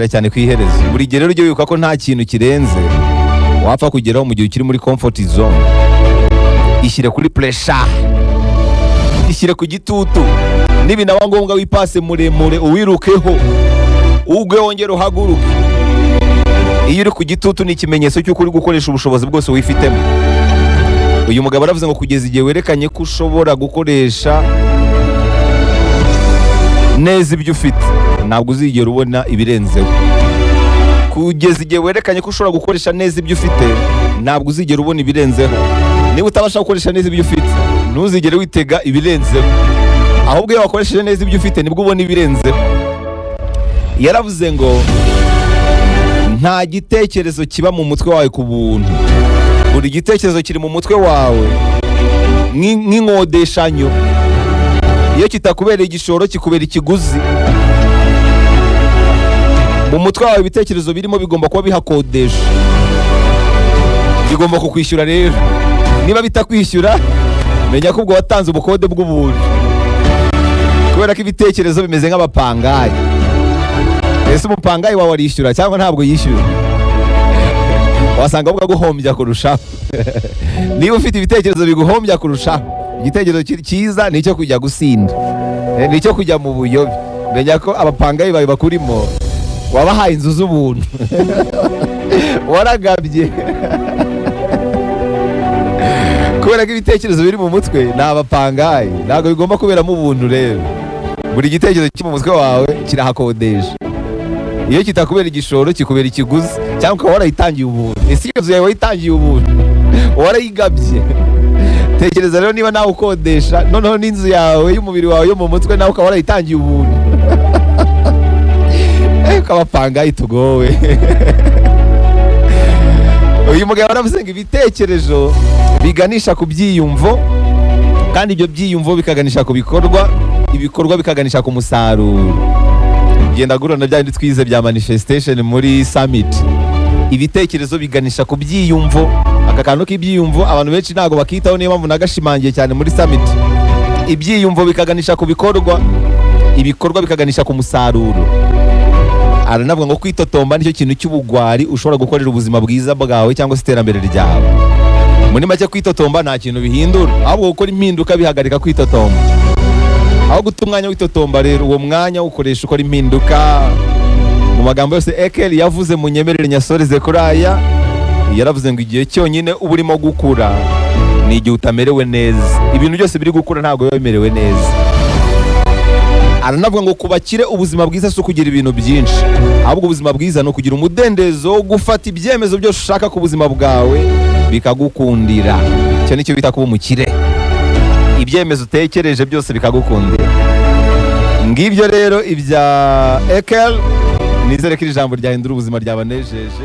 Bizagukomerera cyane ku iherezo. Buri gihe rero ujye wibuka ko nta kintu kirenze wapfa kugeraho mu gihe ukiri muri comfort zone. Ishyire kuri pressure, ishyire ku gitutu, nibinaba ngombwa wipase muremure uwirukeho, ugwe wongere uhaguruke. Iyo uri ku gitutu ni ikimenyetso cy'uko uri gukoresha ubushobozi bwose wifitemo. Uyu mugabo aravuze ngo kugeza igihe werekanye ko ushobora gukoresha neza ibyo ufite, ntabwo uzigera ubona ibirenzeho. Kugeza igihe werekanye ko ushobora gukoresha neza ibyo ufite, ntabwo uzigera ubona ibirenzeho. Niba utabasha gukoresha neza ibyo ufite, ntuzigere witega ibirenzeho. Ahubwo iyo wakoresheje neza ibyo ufite, nibwo ubona ibirenzeho. Yaravuze ngo nta gitekerezo kiba mu mutwe wawe ku buntu. Buri gitekerezo kiri mu mutwe wawe nk'inkodeshanyo. Iyo kitakubereye igishoro, kikubera ikiguzi. Mu mutwe wawe ibitekerezo birimo bigomba kuba bihakodesha, bigomba kukwishyura. Rero niba bitakwishyura, menya ko ubwo watanze ubukode bw'ubuntu, kubera ko ibitekerezo bimeze nk'abapangayi. Ese umupangayi wawe arishyura cyangwa ntabwo yishyura? Wasanga ahubwo aguhombya kurushaho. Niba ufite ibitekerezo biguhombya kurushaho, igitekerezo cyiza ni icyo kujya gusinda, ni icyo kujya mu buyobe, menya ko abapangayi bawe bakurimo wabahaye inzu z'ubuntu, waragabye, kubera ko ibitekerezo biri mu mutwe ni abapangayi, ntabwo bigomba kuberamo ubuntu. Rero buri gitekerezo kiri mu mutwe wawe kirahakodesha. Iyo kitakubera igishoro, kikubera ikiguzi, cyangwa ukaba warayitangiye ubuntu. Ese iyo nzu yawe wayitangiye ubuntu, warayigabye? Tekereza rero niba nawe ukodesha, noneho n'inzu yawe y'umubiri wawe yo mu mutwe nawe ukaba warayitangiye ubuntu. Ukabapangayi tugowe. Uyu mugabo yaravuze ngo ibitekerezo biganisha ku byiyumvo, kandi ibyo byiyumvo bikaganisha ku bikorwa, ibikorwa bikaganisha ku musaruro. Genda gura na bya bindi twize bya manifestation muri summit. Ibitekerezo biganisha ku byiyumvo. Aka kantu k'ibyiyumvo abantu benshi ntabwo bakitaho, niyo mpamvu nagashimangiye cyane muri summit. Ibyiyumvo bikaganisha ku bikorwa, ibikorwa bikaganisha ku musaruro. Aranavuga ngo kwitotomba nicyo kintu cy'ubugwari ushobora gukorera ubuzima bwiza bwawe cyangwa se iterambere ryawe. Muri make, kwitotomba nta kintu bihindura, ahubwo gukora impinduka bihagarika kwitotomba. Aho guta umwanya witotomba rero, uwo mwanya ukoresha ukora impinduka. Mu magambo yose Ekeri yavuze, mu nyemerere nyasoreze kuri aya. Yaravuze ngo igihe cyonyine uba urimo gukura ni igihe utamerewe neza. Ibintu byose biri gukura ntabwo biba bimerewe neza. Aranavuga ngo ku bakire, ubuzima bwiza si ukugira ibintu byinshi, ahubwo ubuzima bwiza ni ukugira umudendezo wo gufata ibyemezo byose ushaka ku buzima bwawe bikagukundira. Icyo nicyo bita kuba umukire, ibyemezo utekereje byose bikagukundira. Ngibyo rero ibya Ekel. Nizere ko iri jambo ryahindura ubuzima ryabanejeje.